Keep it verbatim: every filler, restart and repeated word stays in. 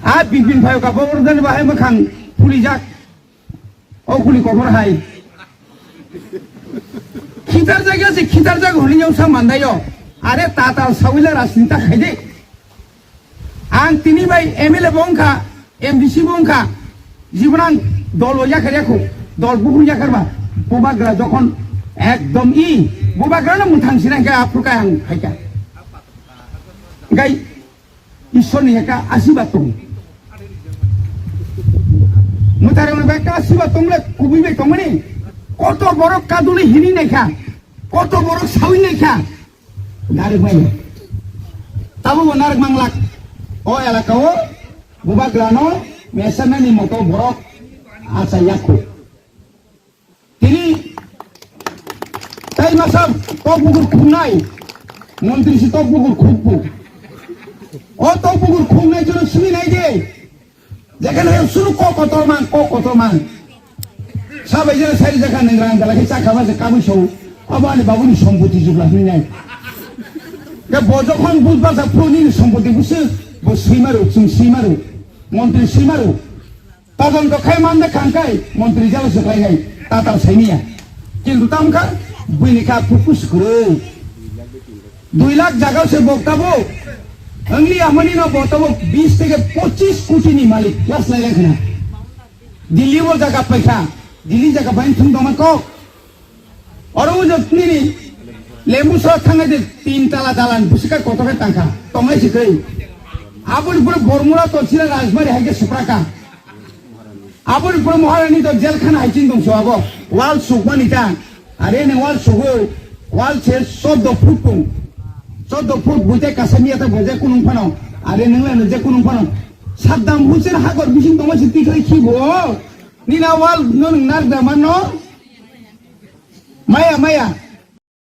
A bipin phayo ka bogor dani bahai makhang phulijak. O kuli kotor hai. Khitar jaga se khitar jaga hwnwi yong sa mandayo. Are tatal sawila rajnita khaide. Ang tini bai M L A bo wngkha, M D C bo wngkha. Jibon ang dol o yakhar yakho, dol buhur yakhar ba. Bubagra jokhon ekdom i, bubagra no mwthang sinai khe aphuru kai ang phaikha. Gai Ishwar ni ekta asibad tongo. Mwtairok ni ekta asibad tongmani kubui bai tongmani. Koto borok kaduli hini naikha. Koto borok sawi naikha. Narwk maya. Tabo bo narwk manglak. O elaka o bubagra no mesanani moto borok acha yakho. Tini tai masa tok bukur khungnai, montri si tok bukur khukbu. O tok bukur khungnai jono simi nai de. Jekhane hai suru kok kotor mang, kok kotor mang. Sabai jena sari jakha nang rang dala khe chakha ba se kabui sau. Abo ani babuni sompoti jubla hini nai. Ke bo jokhon bujbar sa phuru nini sompoti busu, bo swimaru, chwng swimaru, montri swimaru. Todonto khai mande khangkai montri jalo se khlainai tatal saimiya. Kintu tamkha buini kha phuku sukurui. Dui lakh jaga se bok tabuk. Angli amani no bok tabuk bis theke pochis koti ni malik. Last lai lai khna. Delhi o jaga paikha. Delhi jaga bai thung doma kok. Oro o jotni ni lembu so thangai de tin tala dalan bisika kotor khe tangkha. Tongai sikai. Aboni pura Bormura to sira Rajbari hai khe supraka. Aboni pura Maharani to jail khana hai chin dongso abo. Wal sukmani ta. Are ne wal sugo. Wal se soddo foot pung. Soddo foot bujai kasamiya ta bujai kunung phano. Are nang le je kunung phano. Saddam Hussein hagor bising tongma si tikhlai khibo. Nina wal no nang nar da mano. Maya, maya.